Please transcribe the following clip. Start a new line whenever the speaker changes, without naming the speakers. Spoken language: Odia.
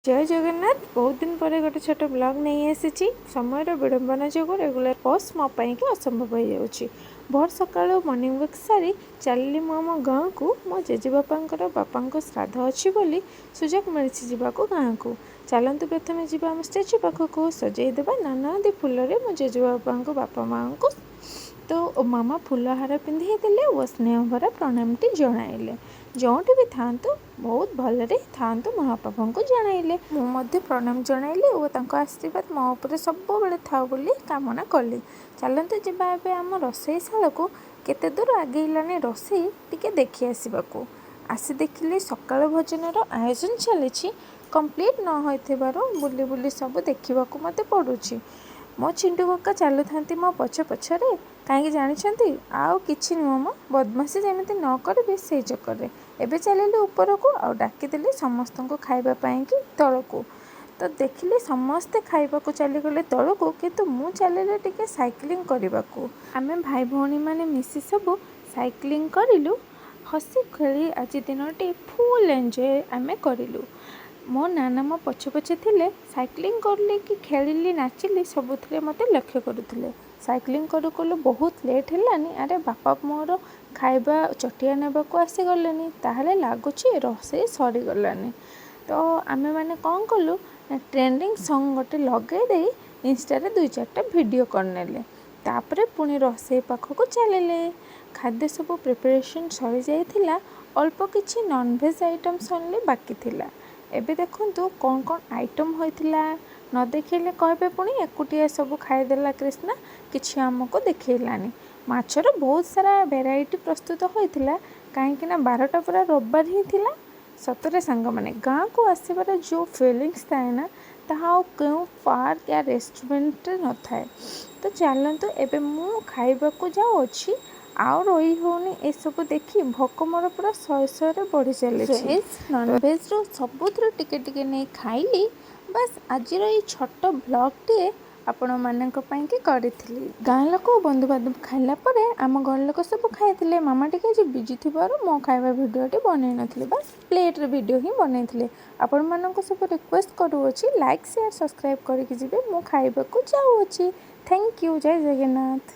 ଜୟ ଜଗନ୍ନାଥ। ବହୁତ ଦିନ ପରେ ଗୋଟେ ଛୋଟ ବ୍ଲଗ୍ ନେଇ ଆସିଛି। ସମୟର ବିଡ଼ମ୍ବନା ଯୋଗୁଁ ରେଗୁଲାର ପୋଷ୍ଟ ମୋ ପାଇଁକି ଅସମ୍ଭବ ହେଇଯାଉଛି। ଭୋର ସକାଳୁ ମର୍ଣ୍ଣିଂ ୱାକ୍ ସାରି ଚାଲିଲି ମୁଁ ଆମ ଗାଁକୁ। ମୋ ଜେଜେବାପାଙ୍କର ବାପାଙ୍କ ଶ୍ରାଦ୍ଧ ଅଛି ବୋଲି ସୁଯୋଗ ମିଳିଛି ଯିବାକୁ ଗାଁକୁ। ଚାଲନ୍ତୁ, ପ୍ରଥମେ ଯିବା ଆମ ଷ୍ଟାଚ୍ୟୁ ପାଖକୁ, ସଜେଇ ଦେବା ନାନାଦି ଫୁଲରେ ମୋ ଜେଜେବାପାଙ୍କ ବାପା ମାଆଙ୍କୁ। ତ ମାମା ଫୁଲହାର ପିନ୍ଧେଇ ଦେଲେ ଓ ସ୍ନେହ ଭରା ପ୍ରଣାମଟି ଜଣାଇଲେ। ଯେଉଁଠି ବି ଥାଆନ୍ତୁ, ବହୁତ ଭଲରେ ଥାଆନ୍ତୁ, ମହାପ୍ରଭୁଙ୍କୁ ଜଣାଇଲେ। ମୁଁ ମଧ୍ୟ ପ୍ରଣାମ ଜଣାଇଲି ଓ ତାଙ୍କ ଆଶୀର୍ବାଦ ମୋ ଉପରେ ସବୁବେଳେ ଥାଉ ବୋଲି କାମନା କଲି। ଚାଲନ୍ତୁ ଯିବା ଏବେ ଆମ ରୋଷେଇ ଶାଳକୁ, କେତେ ଦୂର ଆଗେଇଲାଣି ରୋଷେଇ ଟିକେ ଦେଖି ଆସିବାକୁ। ଆସି ଦେଖିଲି ସକାଳ ଭୋଜନର ଆୟୋଜନ ଚାଲିଛି। କମ୍ପ୍ଲିଟ୍ ନ ହୋଇଥିବାରୁ ବୁଲି ବୁଲି ସବୁ ଦେଖିବାକୁ ମୋତେ ପଡ଼ୁଛି। ମୋ ଚିଣ୍ଟୁ କକା ଚାଲୁଥାନ୍ତି ମୋ ପଛ ପଛରେ। କାହିଁକି ଜାଣିଛନ୍ତି? ଆଉ କିଛି ନୁହଁ ମ, ବଦମାସି ଯେମିତି ନ କରିବେ ସେଇ ଚକ୍କରରେ। ଏବେ ଚାଲିଲି ଉପରକୁ ଆଉ ଡାକିଦେଲି ସମସ୍ତଙ୍କୁ ଖାଇବା ପାଇଁକି ତଳକୁ। ତ ଦେଖିଲି ସମସ୍ତେ ଖାଇବାକୁ ଚାଲିଗଲେ ତଳକୁ, କିନ୍ତୁ ମୁଁ ଚାଲିଲି ଟିକେ ସାଇକ୍ଲିଂ କରିବାକୁ। ଆମେ ଭାଇ ଭଉଣୀମାନେ ମିଶି ସବୁ ସାଇକ୍ଲିଂ କରିଲୁ। ହସି ଖେଳି ଆଜି ଦିନଟି ଫୁଲ୍ ଏନ୍ଜୟ ଆମେ କରିଲୁ। ମୋ ନାନା ମୋ ପଛେ ପଛେ ଥିଲେ। ସାଇକ୍ଲିଂ କଲି କି ଖେଳିଲି, ନାଚିଲି, ସବୁଥିରେ ମୋତେ ଲକ୍ଷ୍ୟ କରୁଥିଲେ। ସାଇକ୍ଲିଂ କରୁ କରୁ ବହୁତ ଲେଟ୍ ହେଲାନି। ଆରେ, ବାପା ମୋର ଖାଇବା ଚଟିଆ ନେବାକୁ ଆସିଗଲେନି। ତାହେଲେ ଲାଗୁଛି ରୋଷେଇ ସରିଗଲାନି। ତ ଆମେମାନେ କ'ଣ କଲୁ ନା ଟ୍ରେଣ୍ଡିଂ ସଙ୍ଗ୍ ଗୋଟେ ଲଗାଇ ଦେଇ ଇନଷ୍ଟାରେ ଦୁଇ ଚାରିଟା ଭିଡ଼ିଓ କରିନେଲେ। ତାପରେ ପୁଣି ରୋଷେଇ ପାଖକୁ ଚାଲିଲେ। ଖାଦ୍ୟ ସବୁ ପ୍ରିପାରେସନ୍ ସରିଯାଇଥିଲା। ଅଳ୍ପ କିଛି ନନଭେଜ୍ ଆଇଟମ୍ସ ଓନ୍ଲି ବାକି ଥିଲା। ଏବେ ଦେଖନ୍ତୁ କ'ଣ କ'ଣ ଆଇଟମ୍ ହୋଇଥିଲା। ନ ଦେଖେଇଲେ କହିବେ ପୁଣି ଏକୁଟିଆ ସବୁ ଖାଇଦେଲା କ୍ରିଷ୍ଣା, କିଛି ଆମକୁ ଦେଖେଇଲାନି। ମାଛର ବହୁତ ସାରା ଭେରାଇଟି ପ୍ରସ୍ତୁତ ହୋଇଥିଲା, କାହିଁକିନା ବାରଟା ପୁରା ରବିବାର ହିଁ ଥିଲା। ସତରେ ସାଙ୍ଗମାନେ, ଗାଁକୁ ଆସିବାର ଯେଉଁ ଫିଲିଙ୍ଗସ୍ ଥାଏ ନା, ତାହା ଆଉ କେଉଁ ପାର୍କ ୟା ରେଷ୍ଟୁରାଣ୍ଟରେ ନଥାଏ। ତ ଚାଲନ୍ତୁ, ଏବେ ମୁଁ ଖାଇବାକୁ ଯାଉଅଛି। ଆଉ ରହି ହେଉନି। ଏସବୁ ଦେଖି ଭୋକ ମୋର ପୁରା ଶହେ ଶହେରେ ବଢ଼ି ଚାଲିଛି। ଭେଜ୍, ନନଭେଜ୍ରୁ ସବୁଥିରୁ ଟିକେ ଟିକେ ନେଇ ଖାଇଲି। ବାସ୍, ଆଜିର ଏଇ ଛୋଟ ବ୍ଲଗ୍ଟିଏ ଆପଣମାନଙ୍କ ପାଇଁକି କରିଥିଲି। ଗାଁ ଲୋକ, ବନ୍ଧୁବାନ୍ଧବ ଖାଇଲା ପରେ ଆମ ଘର ଲୋକ ସବୁ ଖାଇଥିଲେ। ମାମା ଟିକେ ଆଜି ବିଜି ଥିବାରୁ ମୋ ଖାଇବା ଭିଡ଼ିଓଟି ବନେଇ ନଥିଲେ, ବାସ୍ ପ୍ଲେଟ୍ରେ ଭିଡ଼ିଓ ହିଁ ବନେଇଥିଲେ। ଆପଣମାନଙ୍କୁ ସବୁ ରିକ୍ୱେଷ୍ଟ କରୁଅଛି, ଲାଇକ୍, ସେୟାର, ସବସ୍କ୍ରାଇବ୍ କରିକି ଯିବେ। ମୁଁ ଖାଇବାକୁ ଯାଉଅଛି। Thank you. Jay Jagannath.